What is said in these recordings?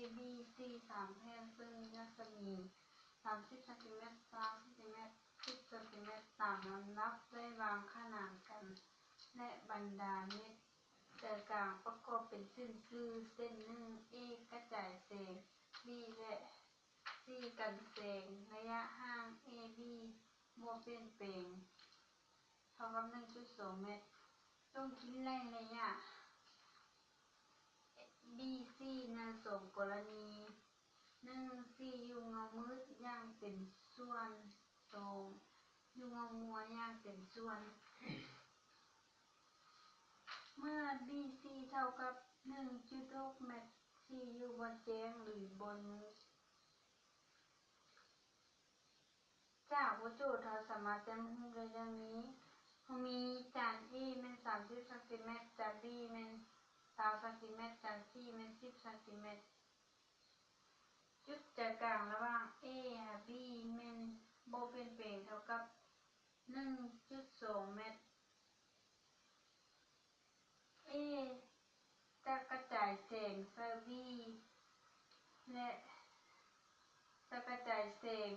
ABC ສາມແຜ່ນ ເຊິ່ງມີລັດສະໝີ ສາມສິບຊັງຕີແມັດ, ຊາວຊັງຕີແມັດ, ສິບຊັງຕີແມັດ ຕາມລຳດັບໄດ້ວາງຂະໜານກັນ ແລະ ບັນດາເມັດໃຈກາງປະກອບເປັນເສັ້ນຊື່ ເສັ້ນໜຶ່ງ A ກະຈາຍແສງ B ແລະ C ກັນແສງ. ໄລຍະຫ່າງ AB ບໍ່ປ່ຽນແປງ ເທົ່າກັບໜຶ່ງຈຸດສອງແມັດ. ຈົ່ງຄິດໄລ່ໄລຍະ BC ໃນສອງກໍລະນີ, ໜຶ່ງ C ຢູ່ເງົາມືດຢ່າງເຕັມສ່ວນ, ສອງ ຢູ່ເງົາມົວຢ່າງເຕັມສ່ວນ. ເມື່ອ BC ເທົ່າກັບໜຶ່ງຈຸດຫົກແມັດ, C ຢູ່ບ່ອນແຈ້ງ ຫຼື ບ່ອນມືດ. ຈາກຫົວໂຈດເຮົາສາມາດແຕ້ມຮູບໄດ້ດັ່ງນີ້, ເຮົາມີຈານ A ແມ່ນສາມສິບຊັງຕີແມັດ, ຈານ B ແມ່ນຊາວຊັງຕີແມັດ, ຈານ C ແມ່ນສິບຊັງຕີແມັດ. ຈຸດໃຈກາງລະຫວ່າງ A ຫາ B ແມ່ນບໍ່ປ່ຽນແປງເທົ່າກັບໜຶ່ງຈຸດສອງແມັດ. A ຈະກະຈາຍແສງໃສ່ B ແລະ ຈະກະຈາຍແສງ,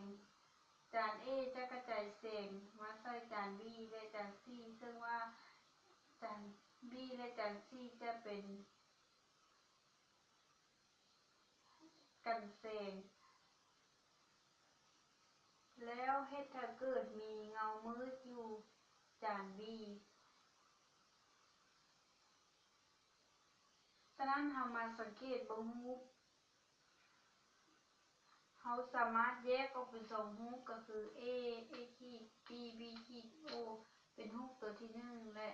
ຈານ A ຈະກະຈາຍແສງມາໃສ່ຈານ B ແລະ ຈານ C, ເຊິ່ງວ່າຈານ B ແລະ ຈານ C ຈະເປັນ ກັນແສງ ແລ້ວເຮັດໃຫ້ເກີດມີເງົາມືດຢູ່ຈານ B. ສະນັ້ນເຮົາມາສັງເກດເບິ່ງຮູບ, ເຮົາສາມາດແຍກອອກເປັນສອງຮູບ ກໍຄື A A ຂີດ B B ຂີດ O ເປັນຮູບຕົວທີໜຶ່ງ ແລະ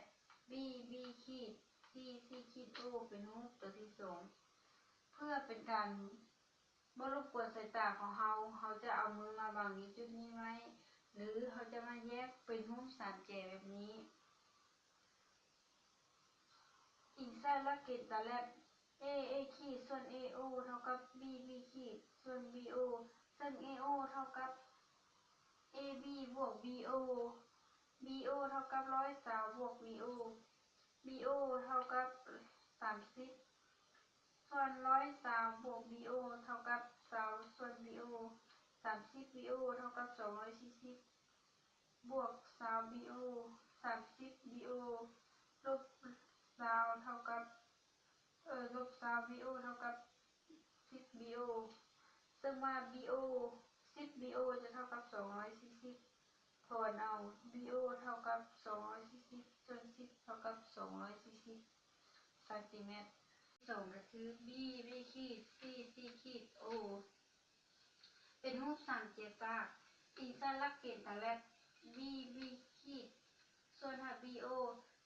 B B ຂີດ C C ຂີດ O ເປັນຮູບຕົວທີສອງ. ເພື່ອເປັນການບໍ່ລົບກວນສາຍຕາຂອງເຮົາ, ເຮົາຈະເອົາມືມາບັງຢູ່ຈຸດນີ້ໄວ້ ຫຼື ເຮົາຈະມາແຍກເປັນຮູບສາມແຈແບບນີ້. ອີງໃສ່ຫຼັກເກນຕາແລັດ, A A ຂີດ ສ່ວນ A O ເທົ່າກັບ B B ຂີດ ສ່ວນ B O, ເຊິ່ງ A O ເທົ່າກັບ A B ບວກ B O, B O ເທົ່າກັບຮ້ອຍຊາວບວກ B O, B O ເທົ່າກັບສາມສິບ ສ່ວນຮ້ອຍຊາວບວກ B O ເທົ່າກັບຊາວສ່ວນ B O, ສາມສິບ B O ເທົ່າກັບສອງຮ້ອຍສີ່ສິບ ບວກຊາວ B O, ສາມສິບ B O ລົບຊາວເທົ່າກັບ ເອີ ລົບຊາວ B O ເທົ່າກັບສິບ B O, ເຊິ່ງວ່າ B O ສິບ B O ຈະເທົ່າກັບສອງຮ້ອຍສີ່ສິບ ຖອນເອົາ B O ເທົ່າກັບສອງຮ້ອຍສີ່ສິບ ສ່ວນສິບ ເທົ່າກັບສອງຮ້ອຍສີ່ສິບຊັງຕີແມັດ. ສອງກໍຄື B B ຂີດ C C ຂີດ O ເປັນຮູບສາມແຈປາກ. ອີງໃສ່ຫຼັກເກນຕາແລັດ, B B ຂີດ ສ່ວນຫາ B O,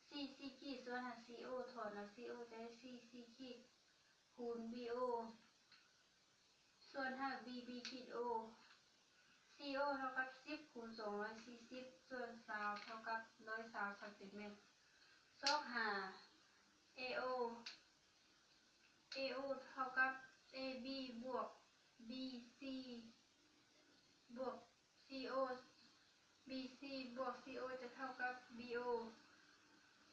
C C ຂີດ ສ່ວນຫາ C O, ຖອນເອົາ C O ຈະໄດ້ C C ຂີດ ຄູນ B O ສ່ວນຫາ B B ຂີດ O, C O ເທົ່າກັບສິບຄູນສອງຮ້ອຍສີ່ສິບ ສ່ວນຊາວເທົ່າກັບຮ້ອຍຊາວຊັງຕີແມັດ. ຊອກຫາ A O, A O ເທົ່າກັບ A B ບວກ B C ບວກ C O, B C ບວກ C O ຈະເທົ່າກັບ B O,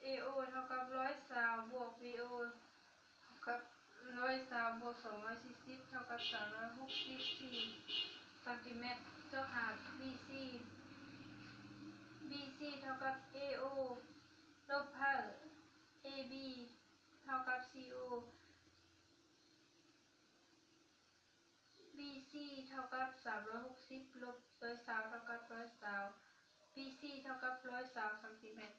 A O ເທົ່າກັບຮ້ອຍຊາວບວກ B O ເທົ່າກັບຮ້ອຍຊາວບວກສອງຮ້ອຍສີ່ສິບ ເທົ່າກັບສາມຮ້ອຍຫົກສິບສີ່ຊັງຕີແມັດ. ຊອກຫາ B C, B C ເທົ່າກັບ A O ລົບໃຫ້ A B ເທົ່າກັບ C O, B C ເທົ່າກັບສາມຮ້ອຍຫົກສິບ ລົບຮ້ອຍຊາວ ເທົ່າກັບຮ້ອຍຊາວ, B C ເທົ່າກັບຮ້ອຍຊາວຊັງຕີແມັດ.